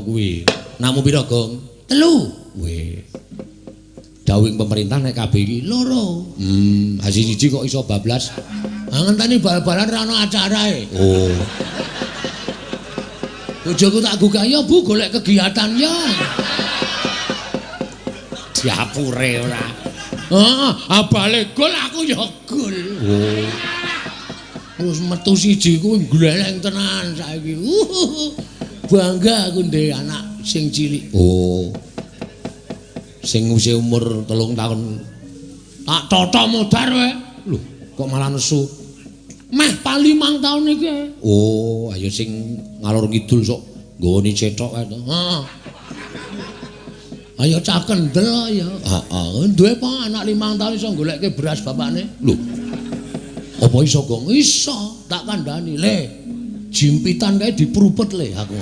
kuwi. Namu pira, Gong? 3. Weh. Dawing pemerintah nek kabeh iki 2. Hasil siji kok iso bablas. Ah ngenteni bal-balan ra ono acarae. Oh. Bojoku tak gugah ya, Bu, golek kegiatan ya. Diapure ora. Heeh, abale gol aku ya gol. Oh. Terus metu siji kuwi gleleng tenan saiki. Bangga aku ndek anak sing cilik. Oh. Sing usia umur 3 tahun. Tak tata modar wae. Lho, kok malah nesu? Meh pa 5 tahun iki. Oh, ayo sing ngalor ngidul sok nggone cetok kae to. Heeh. Ayo cah kendel ya. Heeh, duwe apa anak 5 tahun iso golekke beras bapakne? Lho. Apa iso, Gong? Iso, tak kandhani. Le, jimpitan kae diprupet le aku.